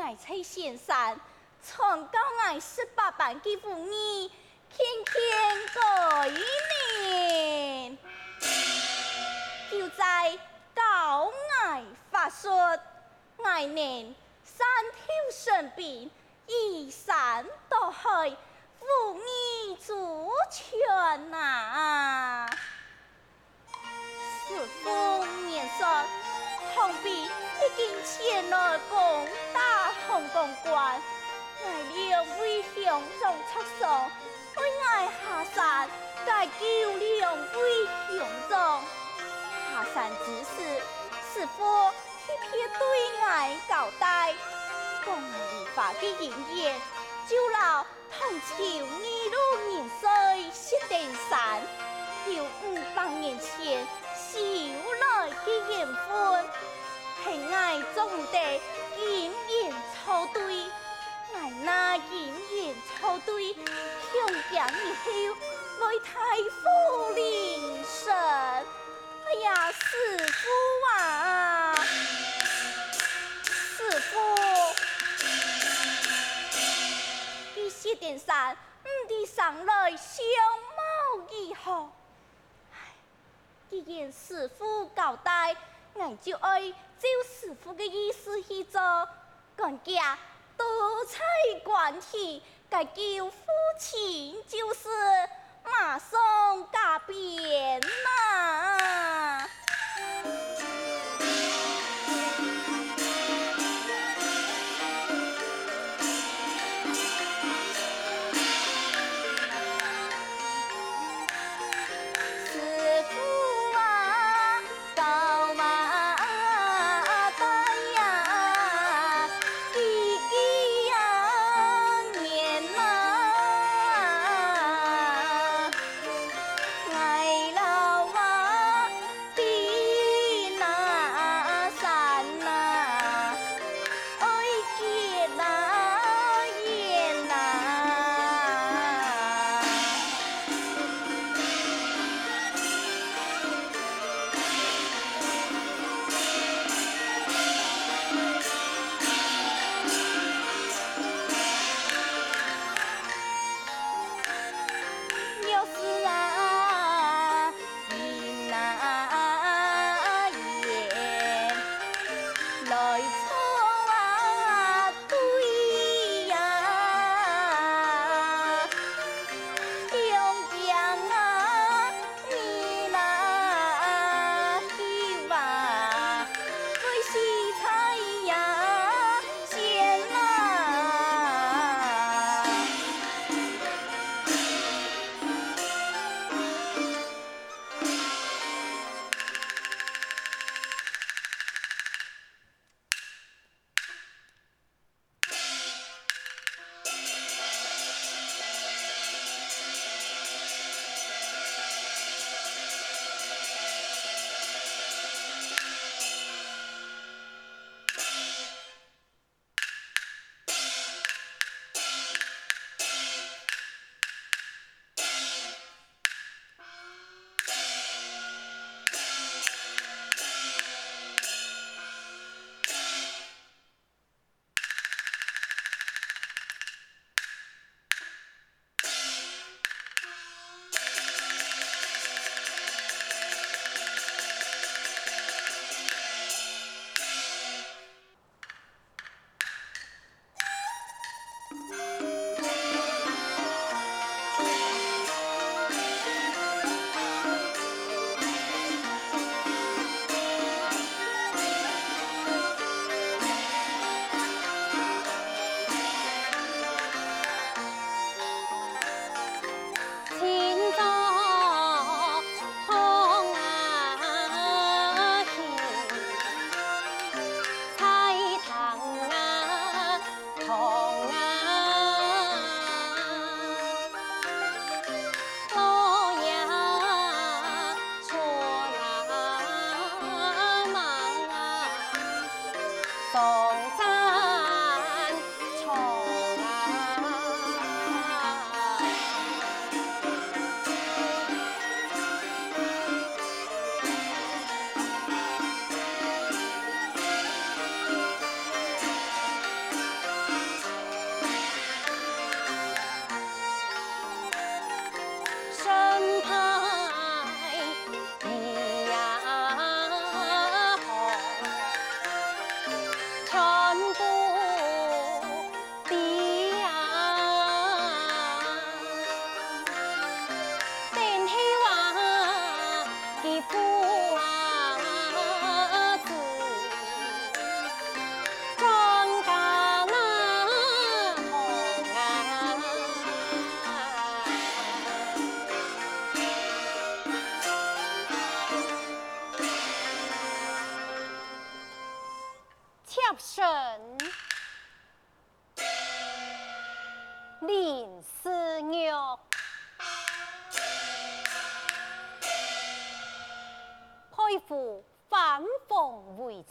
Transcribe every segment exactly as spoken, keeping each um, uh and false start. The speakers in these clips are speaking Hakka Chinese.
𠊎在仙山，傳教𠊎十八般个武藝，天天改名。就在教𠊎法術，𠊎能山頭生兵， 移山倒海，武藝俱全啊！師父，你說，唐兵已經前來攻打弘光關，𠊎兩位兄長著傷，愛𠊎下山解救兩位兄長。下山之時，師父 特別對𠊎交代，講𠊎梨花个姻緣，就摎唐朝二路元帥薛丁山，有五百年前修來个緣分，係𠊎做毋得金銀錯對，𠊎若金銀錯對，恐驚日後會大禍臨身。 哎呀，師父啊，師父，這薛丁山毋知生來相貌如何？唉，既然師父交代，𠊎就愛照師父个意思去做。 管家，多謝官人，解救父親就是馬上加鞭哪！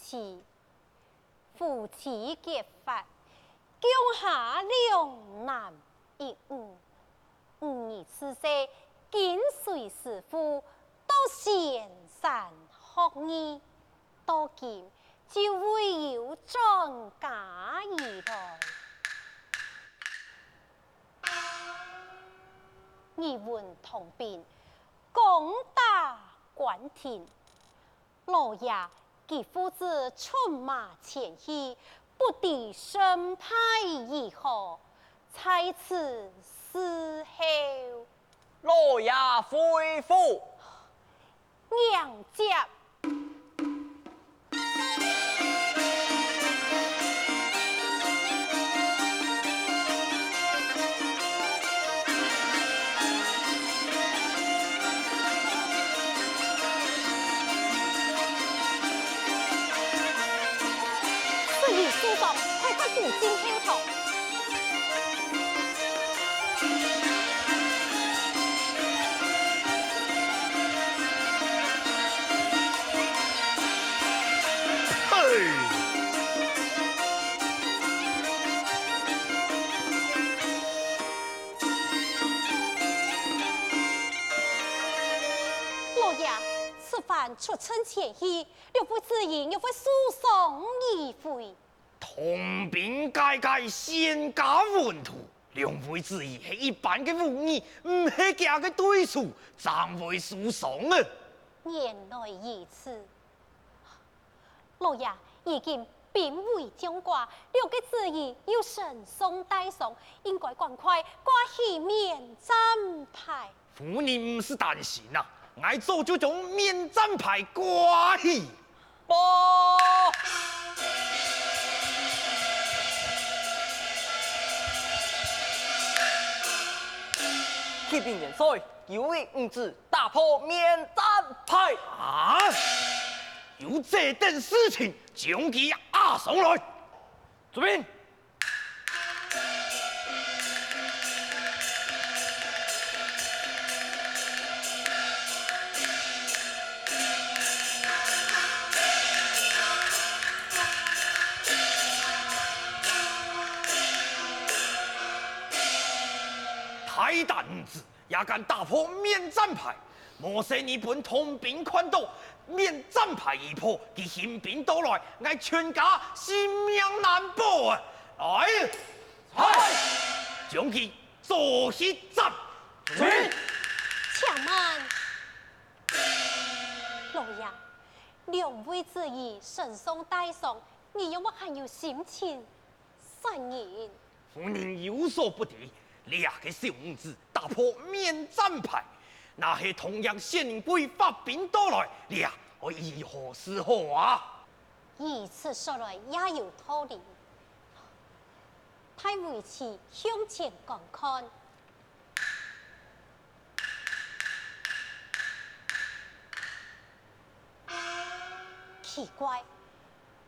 妻，夫妻結發，共下兩男一女。女兒自細跟隨師父到仙山學藝，到今就未有轉家以來。耳聞唐兵攻打關亭， 老爺佢父子出馬前去，不知勝敗如何，在此伺候。老爺回府。迎接。 师爷受傷，快快扶進後堂。嘿！老爷，此番出阵前去， 两位子爷若會受傷而回。唐兵皆係仙家門徒，兩位子爺係一般个武藝，毋係佢个對手，正會受傷啊！原來如此。老爺，如今兵圍將寡，兩个子爺又身受大傷，應該趕快掛起免戰牌。 夫人毋使擔心啊，𠊎早就將免戰牌掛起。報！啟禀元帥，有位女子打破免戰牌。啊！有這等事情，將佢押上來。遵命。 大膽女子，也敢打破免戰牌！ 無細義分唐兵看到，免戰牌一破，佢興兵到來，𠊎全家性命難保啊！來！係！將佢捉去斬！係！且慢！老爺，兩位子爺身受大傷，你仰會還有心情 殺人！夫人有所不知，這个小女子打破免戰牌，若係同樣仙人鬼發兵到來，這愛如何是好啊？如此說來也有道理。待為妻向前觀看。 奇怪，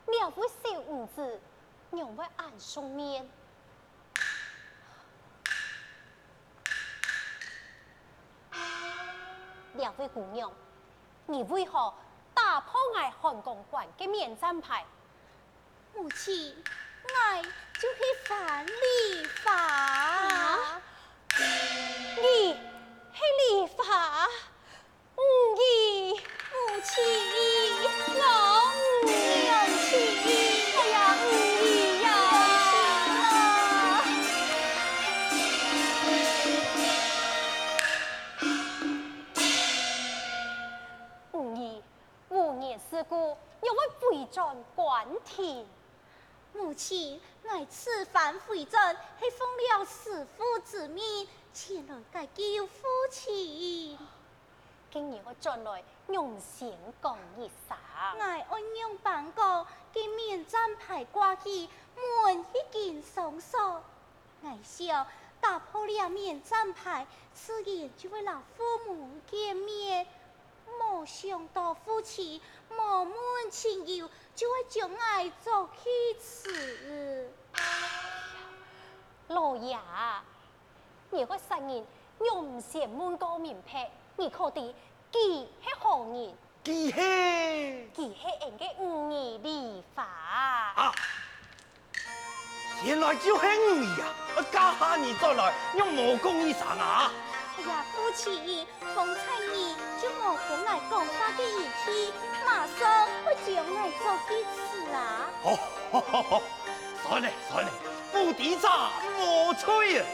這位小女子仰會恁熟面？這位姑娘，你為何打破𠊎漢宮關个免戰牌？ 母親，𠊎就係樊梨花。啊？你係梨花？女兒。母親。老母。娘親。哎呀，女兒呀。母親啊。 女兒，無緣世故，仰會回轉關亭？母親，𠊎此番回轉係奉了師父之命，前來解救父親。該你愛轉來，仰毋先講一聲？𠊎愛仰般講，該免戰牌掛起，門已經上鎖。 𠊎想，打破這免戰牌，自然就會摎父母見面。無想到父親無問情由，就會將𠊎捉去處。老爺，你个殺人，仰毋先問個明白，你可知佢係何人？佢係，佢係𠊎个女兒梨花。啊，原來就係你啊！啊，這下你轉來，仰無講一聲啊？哎呀，夫妻，方才你就無聽𠊎講話个語氣，馬上會將𠊎捉去處啊！哦，算了算了，不知者無罪啊！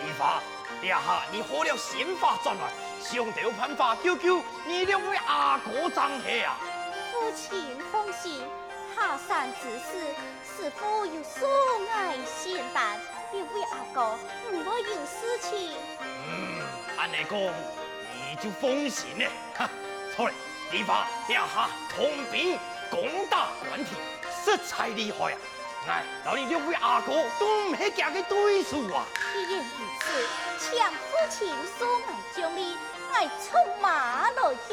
梨花，這下你好了仙花轉來，想兜辦法救救你兩位阿哥正係啊！夫妻放心，下山之時， 師父有送𠊎仙丹，兩位阿哥毋會有事情。嗯，恁呢講，你就放心了。哈，著了，梨花這下通兵攻打關田，實在厲害啊！𠊎摎你兩位阿哥都毋係佢个對手啊！既然如此，請夫妻送𠊎將哩，𠊎出馬來去。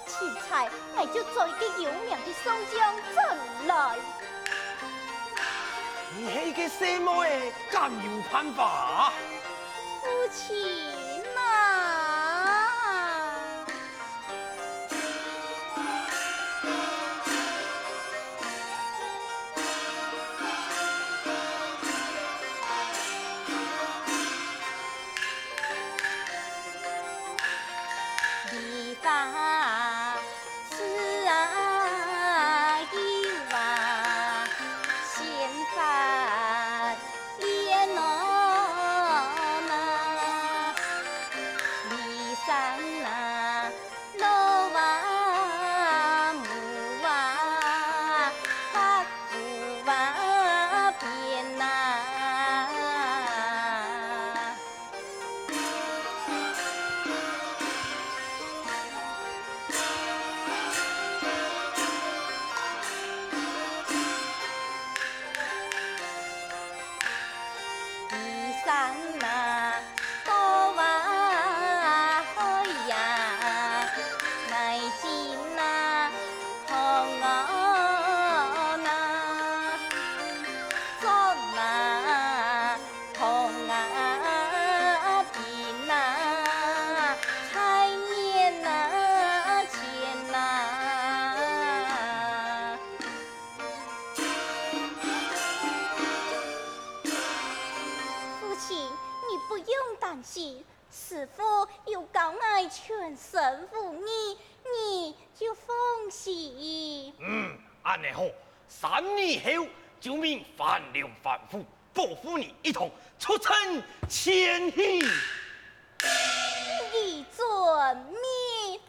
凊彩𠊎就做一個有名个上將轉來。你係一個細妹仔，敢有辦法啊？夫妻啊！ 梨花枝啊，有啊，仙花莲哦呐，梨山啊，路啊，木啊，白骨啊，边啊。 梨山啊，刀啊，海呀，泥金啊，铜哦呐，竹啊， 铜啊，鈿啊，菜叶啊，钱啊。夫妻，你不用担心，师父有教𠊎全身武艺，你就放心。嗯，恁呢好，三日後就命范良、范虎 保護你一同出征前去。你遵命。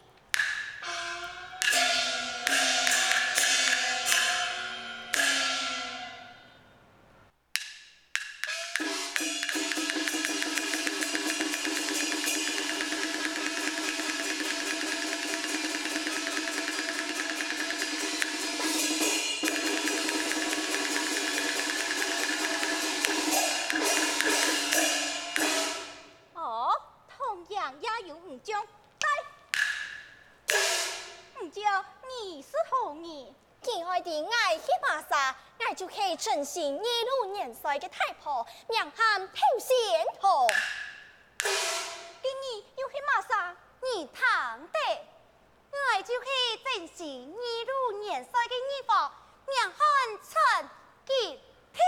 哦，同樣也有吳將。来！吳將，你是何人？佢愛知𠊎係麼儕，𠊎就係鄭姓二路元帥个太婆，名喊頭仙童。該你又係麼儕？你聽得！ 𠊎就係鄭姓二路元帥个二房，名喊陳吉弟。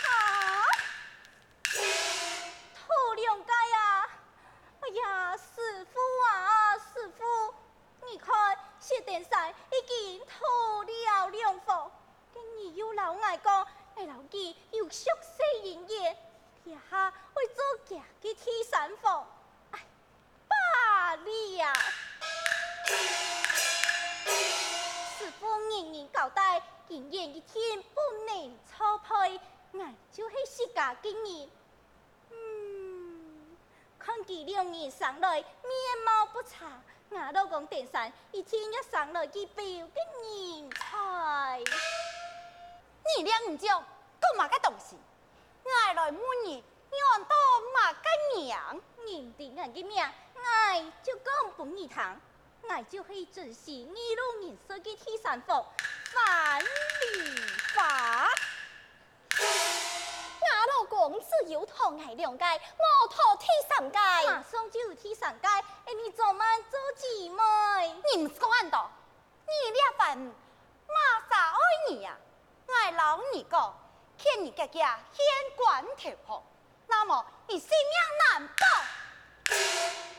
哈！頭兩屆啊！哎呀，師父啊，師父，你看，薛丁山已經討了兩房，該你又摎𠊎講，𠊎摎佢有宿世姻緣，這下會做佢个第三房。唉， 罷了。師父人人交代，姻緣一定不能錯配，𠊎就係自家个人。嗯，看佢兩人生來面貌不差，吾老公丁山一定也生來具備个人才。你這吳將，講麼个東西？ 𠊎來問你，你安到麼个名？人知𠊎个名，𠊎就講分你聽。𠊎就係鄭姓二路元帥个第三房，范梨花。吾老公只有討𠊎兩個，無討第三個。馬上就有第三個，恁你做麼做姊妹？你毋使講恁多，你這番麼儕愛你啊？𠊎摎你講，勸你遽遽獻官投降，若無你性命難保。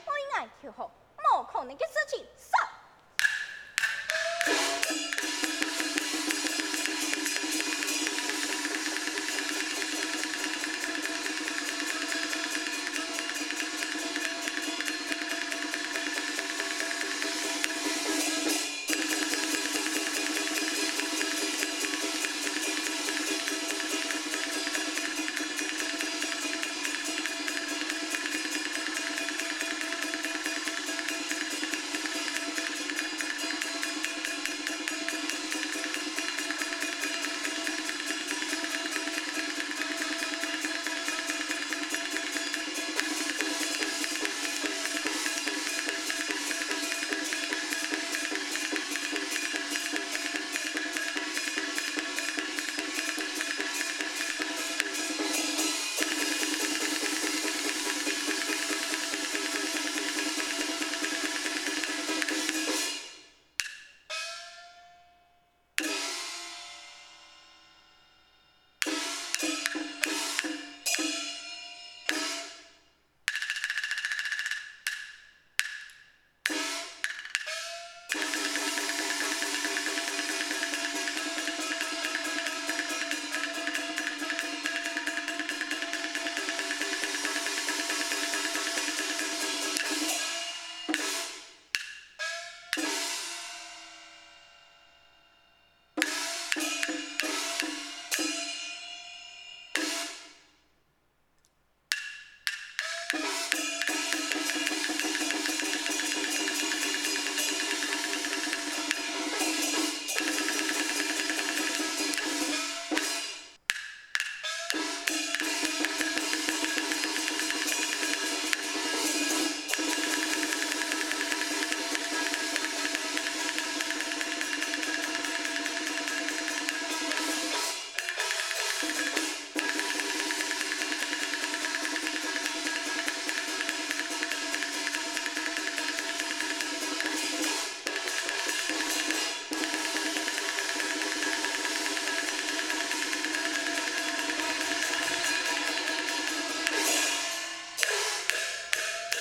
愛𠊎投降，無可能个事情。殺！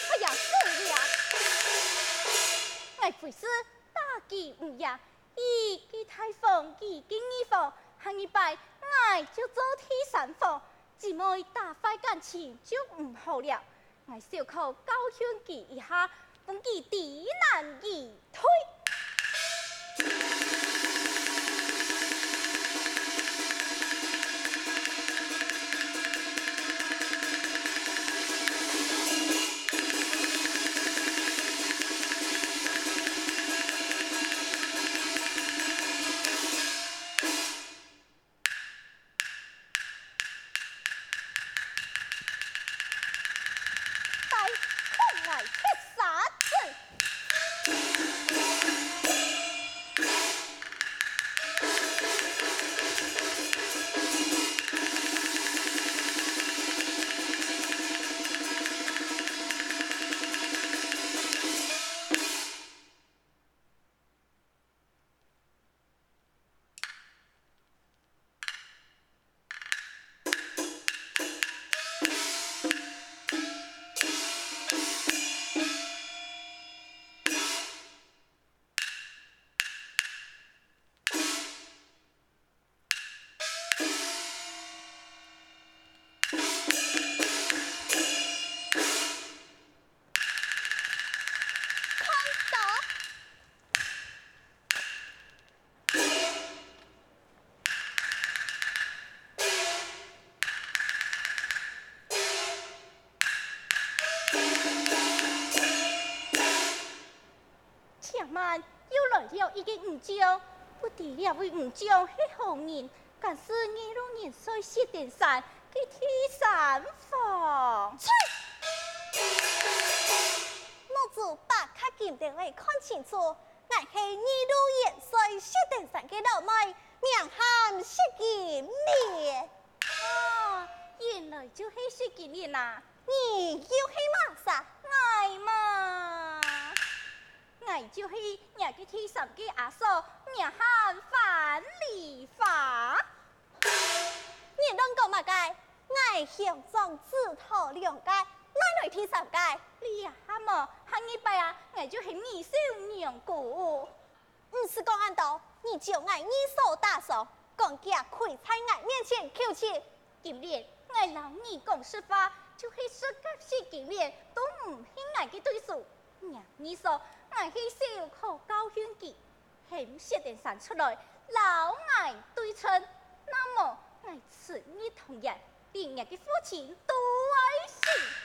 哎呀，死了！𠊎非是打佢毋贏，佢个大方，佢个義方，下二擺𠊎就做第三方，姊妹打壞感情就毋好了。 𠊎小可教訓佢一下，分佢知難而退。帶，看𠊎鐵砂陣！ 看到！ 且慢，又來了一個女將，不知這位女將係何人，敢係二路元帥薛丁山个第三房？啐！目珠擘較金兜仔看清楚，𠊎係二路元帥薛丁山个老妹，名喊薛金蓮。 啊，原來就係薛金蓮啊！你又係麼儕？𠊎嘛， 𠊎就係若个第三个阿嫂，名喊樊梨花。你亂講麼个？𠊎鄉長只討兩个，哪來第三个？這下無，下二擺啊，𠊎就喊你收娘姑。 毋使講恁多，你將𠊎二嫂打傷，趕佢跪在𠊎面前求情。金蓮，𠊎摎你講實話，就係十甲四金蓮都毋係𠊎个對手。若二嫂，𠊎係想好教訓佢，喊薛丁山出來摎𠊎對陣，若無𠊎出日當然連若个父親都愛死。